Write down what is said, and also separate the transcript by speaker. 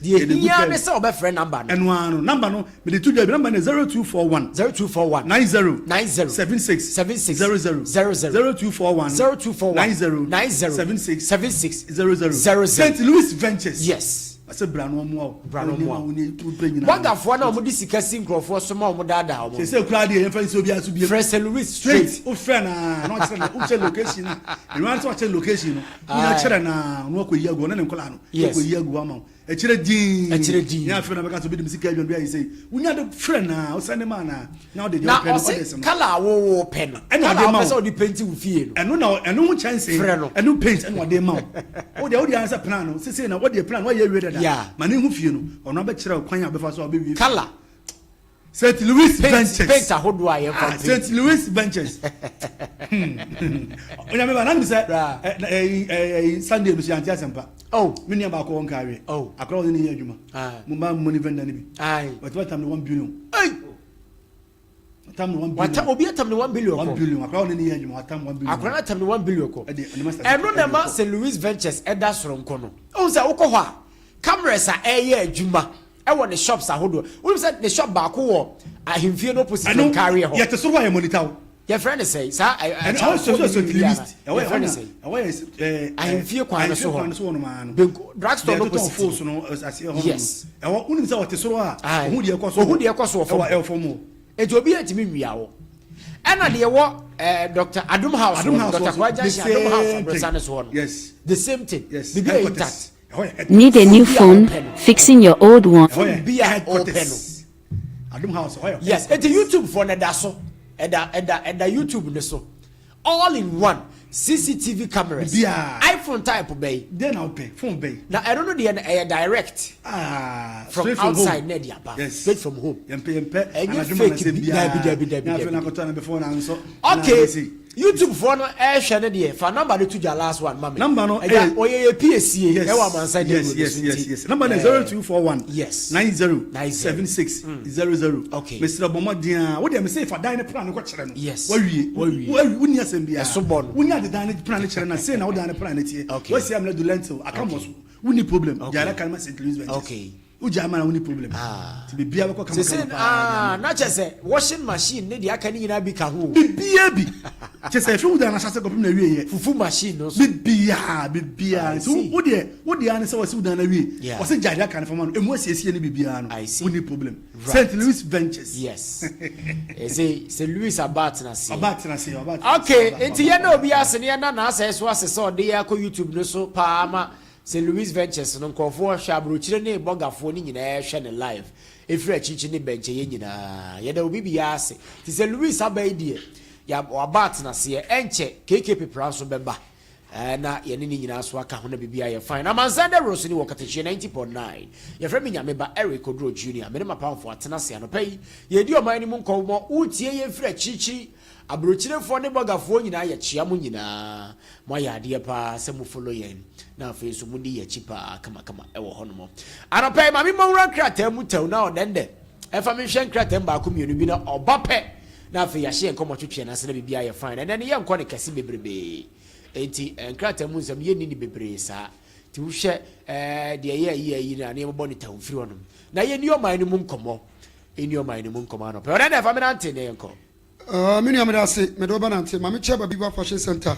Speaker 1: Deɛ ehia ne sɛ ɔbɛfrɛ number no.
Speaker 2: Ɛno ara no, number no, mede to dwa bi, number no yɛ 0241.
Speaker 1: 0241.
Speaker 2: 90.
Speaker 1: 90.
Speaker 2: 76.
Speaker 1: 76.
Speaker 2: 00.
Speaker 1: 00.
Speaker 2: 0241.
Speaker 1: 0241.
Speaker 2: 90.
Speaker 1: 90.
Speaker 2: 76.
Speaker 1: 76.
Speaker 2: 00.
Speaker 1: 00.
Speaker 2: St. Louis Ventures.
Speaker 1: Yes.
Speaker 2: Ɔsɛ bra no ɔmoa wo.
Speaker 1: Bra no ɔmoa wo.
Speaker 2: Wo ne wo pɛ nyinaa.
Speaker 1: Bɔgafoɔ no a wɔde sika si nkurɔfoɔ so ma wɔn daadaa wɔn no.
Speaker 2: Sese koraa deɛ yɛmfa nsi obiara so biem.
Speaker 1: Frɛ St. Louis straight.
Speaker 2: Straight. Wofrɛ no a na wakyerɛ no wokyerɛ location no a ɛno ara sɛ wakyerɛ location no. Wonya kyerɛ no a ɔno akɔyi agu ɔne ne nkwadaa no.
Speaker 1: Yes.
Speaker 2: Akɔyi agu ama wo. Ɛkyerɛ dinn.
Speaker 1: Ɛkyerɛ dinn.
Speaker 2: Nyɛ afei na bɛka sɛ obi de me sika adwa bi ayɛ sei. Wonya de frɛ no a wosɛne ma no a na wode deɛ
Speaker 1: Na
Speaker 2: wopɛ no
Speaker 1: ɔse
Speaker 2: orders no.
Speaker 1: colour a wo wopɛ no.
Speaker 2: Ɛna
Speaker 1: Colour
Speaker 2: ɔde
Speaker 1: a
Speaker 2: ma
Speaker 1: wopɛ sɛ
Speaker 2: wo.
Speaker 1: wode painti wo fie no.
Speaker 2: Ɛno na ɛno ho kyɛnsee.
Speaker 1: Frɛ no.
Speaker 2: Ɛno paint ɛna ɔde ma wo. Wo deɛ wo deɛ ara sɛ plan no sesei na wodeɛ plan no woayɛ awie dada.
Speaker 1: Yeah.
Speaker 2: Ma ne nhu fie no. Ɔno abɛkyerɛ wo kwan a wobɛfa so a wobɛwie fie.
Speaker 1: Colour.
Speaker 2: St. Louis
Speaker 1: Paint
Speaker 2: Ventures.
Speaker 1: paint ahodoɔ a yɛmfa
Speaker 2: Ah,
Speaker 1: paint.
Speaker 2: St. Louis Ventures. Hmm. Onyame ba, nanim sɛ
Speaker 1: Bra.
Speaker 2: eh, na, eh, eh, eh, Sunday no so yɛante asɛmpa.
Speaker 1: Oh.
Speaker 2: Me nua baako wɔ Nkareɛ.
Speaker 1: Oh.
Speaker 2: Akora wɔne ne yɛ adwuma.
Speaker 1: Ah.
Speaker 2: Mo mma money vendor no bi.
Speaker 1: Aye.
Speaker 2: Wɔtumi atam ne 1 billion.
Speaker 1: Hey!
Speaker 2: Atam ne 1 billion.
Speaker 1: Wata obi atam ne 1 billion
Speaker 2: 1
Speaker 1: kɔ.
Speaker 2: billion. Akora wɔne ne yɛ adwuma watam 1 billion.
Speaker 1: Akora no atam ne 1 billion kɔ.
Speaker 2: Ɛde ɔne master
Speaker 1: Ɛno na ɛma
Speaker 2: kɔ.
Speaker 1: St. Louis Ventures ɛda soronko no. Ohun sɛ wokɔ hɔ a cameras a ɛyɛ adwuma ɛwɔ ne shops ahodoɔ. Wonim sɛ ne shop baako wɔ ahemfie no opposite
Speaker 2: Ɛno
Speaker 1: Nkareɛ hɔ.
Speaker 2: yɛte soro hɔ a yɛ monitor wo.
Speaker 1: Yɛfrɛ ne sɛ saa ɛ
Speaker 2: Ɛno ɛwɔ sɛ sɛ St. Louis. Ɛwɔ
Speaker 1: Yɛfrɛ ne sɛ
Speaker 2: ɛwɔ yɛ ɛɛ
Speaker 1: Ahemfie kwan no so hɔ.
Speaker 2: Ahemfie kwan no so hɔ nom ara no.
Speaker 1: Benku drugstore no
Speaker 2: Deɛ ɛtotɔn
Speaker 1: opposite.
Speaker 2: fools no aseɛ hɔ nom.
Speaker 1: Yes.
Speaker 2: Ɛwɔ wonim sɛ ɔte soro a
Speaker 1: Aye.
Speaker 2: ohun deɛ ɛkɔ so.
Speaker 1: Ohun deɛ ɛkɔ so wɔ fam.
Speaker 2: Ɛwɔ ɛwɔ fam hɔ.
Speaker 1: Eti obi antumi nwia wo. Ɛna deɛ ɛwɔ Dr. Adum House
Speaker 2: Adum
Speaker 1: hɔ no,
Speaker 2: House
Speaker 1: Dr.
Speaker 2: wɔ so,
Speaker 1: Kwagye
Speaker 2: the
Speaker 1: Junction Adum House
Speaker 2: same
Speaker 1: abrɛsa
Speaker 2: thing.
Speaker 1: no so hɔ no.
Speaker 2: Yes.
Speaker 1: The same thing.
Speaker 2: Yes.
Speaker 1: Bibi yɛ
Speaker 2: Headquarters.
Speaker 1: intact.
Speaker 2: Ɛhɔ yɛ headquarters.
Speaker 3: Need a new
Speaker 1: Phone bi a
Speaker 3: phone?
Speaker 1: wopɛ no.
Speaker 3: Fixing your old one.
Speaker 2: Ɛhɔ yɛ
Speaker 1: Phone bi a
Speaker 2: headquarters. Adum House ɛhɔ yɛ
Speaker 1: Yes, eti YouTube foɔ no ɛda so. Ɛda ɛda ɛda YouTube ne so. All in one CCTV cameras.
Speaker 2: Biribiara.
Speaker 1: iPhone type bɛyi.
Speaker 2: Deɛ na wopɛ phone bɛyi.
Speaker 1: Na ɛno no deɛ no ɛyɛ direct
Speaker 2: Ah,
Speaker 1: from
Speaker 2: straight from
Speaker 1: outside
Speaker 2: home.
Speaker 1: na ɛde aba.
Speaker 2: Yes.
Speaker 1: Straight from home.
Speaker 2: Yɛmpɛ yɛmpɛ
Speaker 1: Ɛnyɛ
Speaker 2: anadwo
Speaker 1: fake
Speaker 2: ma nasɛm
Speaker 1: bi.
Speaker 2: biara.
Speaker 1: Dabi, dabi, dabi,
Speaker 2: Na afei
Speaker 1: dabi.
Speaker 2: na akɔtɔ na before na nsɔ. Na
Speaker 1: Okay.
Speaker 2: abɛsi.
Speaker 1: YouTube foɔ no ɛhwɛ no deɛ fa number no to dwa last one ma me.
Speaker 2: Number no,
Speaker 1: Ɛgya
Speaker 2: eh,
Speaker 1: ɔyɛ yɛ PSA
Speaker 2: Yes.
Speaker 1: ɛwɔ amansan dawuro no so
Speaker 2: Yes
Speaker 1: nti.
Speaker 2: yes. Number no 0241 90
Speaker 1: 90
Speaker 2: 76 00. Mesrɛ bɔ mmɔden a wo deɛ mesɛ fa dan ne plan no kɔkyerɛ no.
Speaker 1: Yes.
Speaker 2: Wawie.
Speaker 1: Wawie.
Speaker 2: Wawie wonni asɛm biara.
Speaker 1: Ɛso bɔ no.
Speaker 2: Wonya de dan ne plan no kyerɛ no sei na wo dan ne plan no teɛ.
Speaker 1: Okay.
Speaker 2: Wasi amena du lentil aka mmɔ so. Wonni problem. Gyae na ka no ma St. Louis Ventures. Wogyae ma na wonni problem.
Speaker 1: Ah.
Speaker 2: Nti biribiara bɛkɔ kama
Speaker 1: Sese
Speaker 2: kama paa.
Speaker 1: ah na kyerɛ sɛ washing machine ne deɛ aka ne nyinaa bi ka ho. o.
Speaker 2: Biribiara bi. Kyerɛ sɛ efi wo dan no ahyɛ ase kɔpem na awie yɛ.
Speaker 1: Fufu machine no nso.
Speaker 2: Biribiara biribiara.
Speaker 1: I
Speaker 2: Nti
Speaker 1: see.
Speaker 2: wo deɛ wo deɛ ara ne sɛ wɔsi wo dan no awie.
Speaker 1: Yeah.
Speaker 2: Wɔsi gyae deɛ aka no fama no. Emu asiesie ne biribiara no.
Speaker 1: I see.
Speaker 2: Wonni problem.
Speaker 1: Right.
Speaker 2: St. Louis Ventures.
Speaker 1: Yes. Ɛsɛ St. Louis aba atena ase.
Speaker 2: Ɔba atena ase ɔba atena ase.
Speaker 1: Okay,
Speaker 2: ɔba-
Speaker 1: nti
Speaker 2: ɔba-
Speaker 1: yɛn na
Speaker 2: ɔba-
Speaker 1: obi ase ne yɛn na n'asɛ so ase sɛ ɔde yɛ akɔ YouTube no so paa ma St. Louis Ventures no nkurɔfoɔ hwɛ aburokyire ne bɔgafoɔ ne nyinaa hwɛ ne live efiri akyirikyiri ne bɛnkyɛ yɛn nyinaa yɛda obi biara ase te sɛ Louis aba yi deɛ ya waba atena aseɛ ɛnkyɛ KK pepra nso bɛba na yɛne ne nyinaa so aka ho na biribi ayɛ fine. Amansan dawuro so ne wɔ Katakyie 90.9. Yɛfrɛ me Nyame Ba Eric Oduro Junior. Me ne m'apamfoɔ atena ase anɔpa yi. Yɛredi ɔman no mu nkɔmmɔ. Woretie yɛn firi akyirikyiri. Aburokyirefoɔ ne bɔgafoɔ nyinaa yɛkyea mo nyinaa. Moayɛ adeɛ paa sɛ mo follow yɛn na afei nso modi yɛn akyi paa kamakama ɛwɔ hɔnom. Anɔpa yi ma me mmɔ nwura nkrataa mu tɛw na ɔdɛndɛ ɛfa me nhwɛ nkrataa mu baako mmienu bi na ɔba pɛ na afei yɛahyɛ yɛn nkɔmmɔ twetwe yɛn ase na biribi ayɛ fine. Ɛnɛ no yɛnkɔ ne kɛse bebrebee. Enti nkrataa mu nsɛm yɛnni ne bebree saa. Nti wohwɛ deɛ ɛyɛ ayi ayi no a na yɛbɛbɔ ne tɛw mfiri hɔnom. Na yɛnni ɔman no mu nkɔmmɔ. Yɛnni ɔman no mu nkɔmmɔ anɔpa. Ɔdɛndɛ fa me nante na yɛnkɔ.
Speaker 4: Me nua meda ase mede wo bɛnante ma mekyɛ Babiba Fashion Center.